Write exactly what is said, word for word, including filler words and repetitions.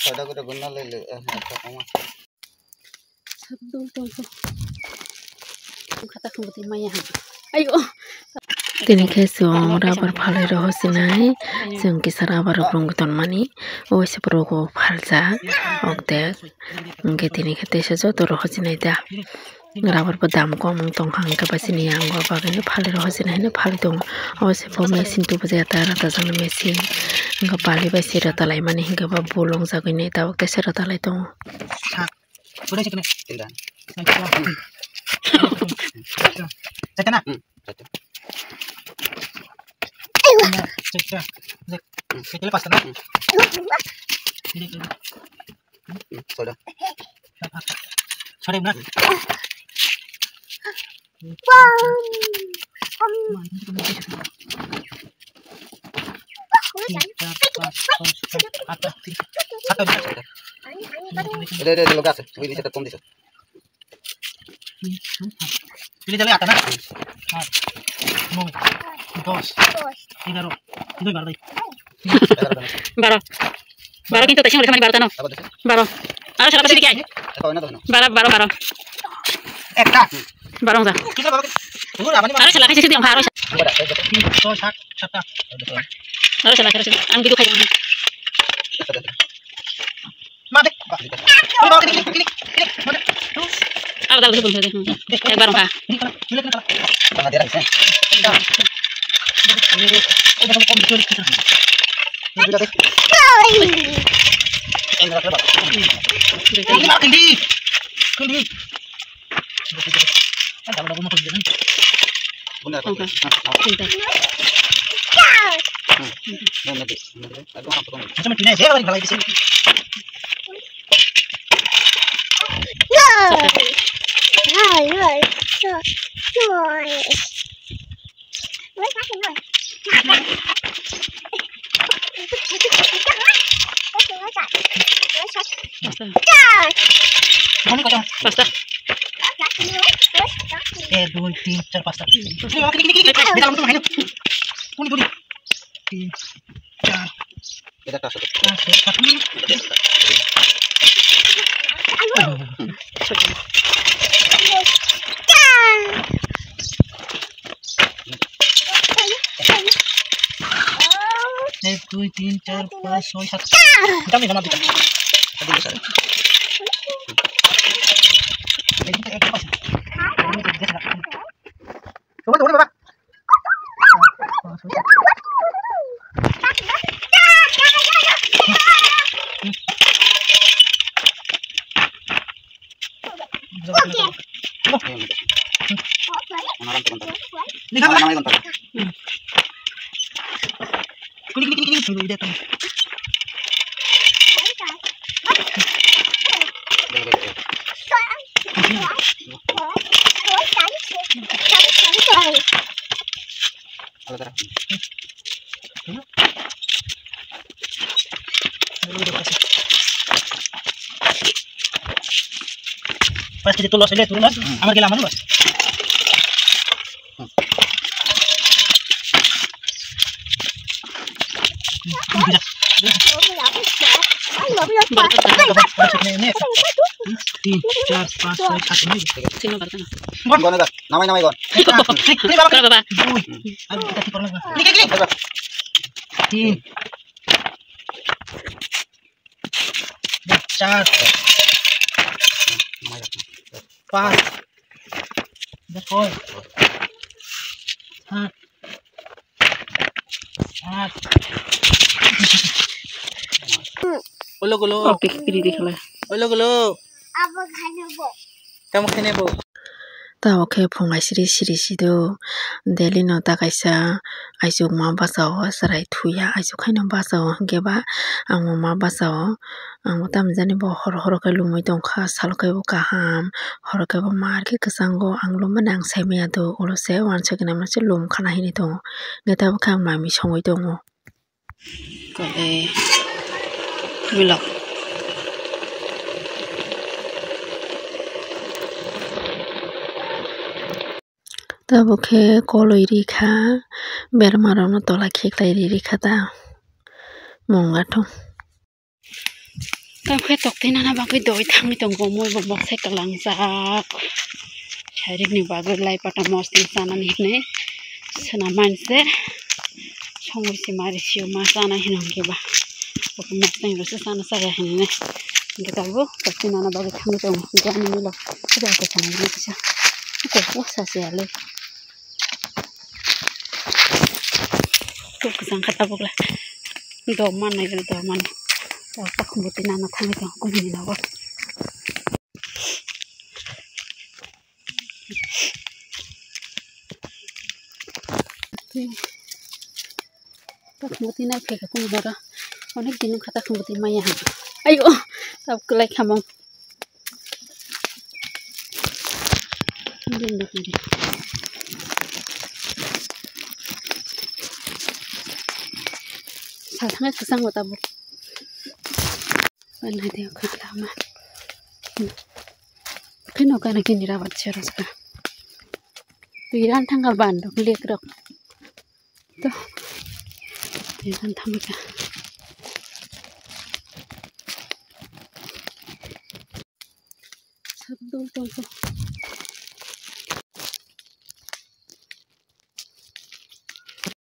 Soda gura gunna lai le, eh, koma. Sabdul tongkho. Khata khumbuti maya ha. Ayo. Tini khe chwng rubber phalwi rw sinai. Chwng kisa rubber rok rwngwi tonmani. O se borok o phaljak. Okdek. Hwnkhe tini khe teisa joto rw sinai da. Rubber bo dam kom wng tongkha, hwnkhe bai chini yang o bagwi phalwi rw sinai hinwi phalwi tongo. O se bo machine tubu jaya ta rata jani machine. Hwnkhe bali bai se rata laimani hwnkhe bo bul wngjagwi nai tabuk teisa rata lai tongo. Tinta. Chaita na? Hmm, chaita. Chaita. Chaita le pasta na? Hmm. Soda. Soda na? Tinta, pasta, soy, sat, atta. Atta. Ada, ada, ada, lo gas. Ini satu pom di satu. Pilih jalan atta na? Aat, noi, dos, egaro. Dui baro dai. Baro. Baro kintu taising udah samani baro tano. Baro. Aro sala kasi dikai. Baro, baro, baro. Ekta. Baro ja. Aro sala kasi dikai, aro sala. Tin, soi, sat, satta. Aro sala kasi. Ang bidu khai. Mate. Ini bawa kini, kini, kini, kini. Mate. Terus. Aw, dal, dal, dal, dal. Ekbar, ha. Ini kena, ini kena, kena. Tengah dia, ya. Ini udah mau komik, komik, komik. Ini udah deh. Ini udah, udah. Ini mau kini. Kini. Bunda, bunda. Bunda. Pasta. Ek, dui, tin, char, pasta. Kini, kini, kini, kini. Beda, untung, hai, no. Kuni, kuni. Tin, char. Beda, pasta. Pasta, pasta. Ek, dui, tin, char, pas, soi, sat. Dami sama kita. Tadi besar. Coba, coba, coba. Pas kita tulos aja, tulos. Amar gila, amar, bos. Tin, char, pas, soi, sat, noi. Gon, gon, namai, namai, gon. Gon, baba. Dui. Tin. Char. Pas. Soi. Sat. Sat. Ulo, ulo. Oke, kiri di khala. Ulo, ulo. Abo khani bo. Tamo khani bo. Tabuk khe phung lai siri siri si do. Daily no ta kaisa aisuk ma bachao, chwrai thuya aisuk haino bachao, hwnkhe ba ang bo ma bachao. Ang bo tamni jani bo horo horo khe lumui tongkha, salo khe bo kaham, horo khe bo mar khe kwchango, ang lummani ang sai maya do, ulo se uansukhe naima se lum khana hinwi tongo, hwnkhe tabuk khe ang mai mui songwi tongo. Kole vlog. Tabuk khe koloi rikha, berma rokno tola khiklai ri rikha ta. Monga thung. Tamo khe toktwi nana bagwi doi thangwi tongo, moi bo bokse kalangjak. Sairik ni bagwi lai pata mosting chanani hinwi swnam manse. Songwi se mari sio ma chana hinwi hwnkhe ba. Bokhe mosting rwse chana chaya hinwi. Hwnkhe tabuk toktwi nana bagwi thangwi tongo. Hwnkhe ani milo. Kisa kisa nai kisa. Kisa kisa se ale. Tuk kwchang kha tabuk le. Dom man nai, dom man. Tabuk takhumbo twi nana thangwi tongo kumni nogo. Takhumbo twi nai phaikha kumni horo. Onek din wngkha takhumbo twi maya. Ayo, tabuk kwlai khamung. Sal thangkhe kwchangbo tabuk. Naidi kha lama. Kheno kana kini rabat chero ska. Twi ran thangkha ban rok lek rok. To. Twi ran thangkha. Sabdol tongkha.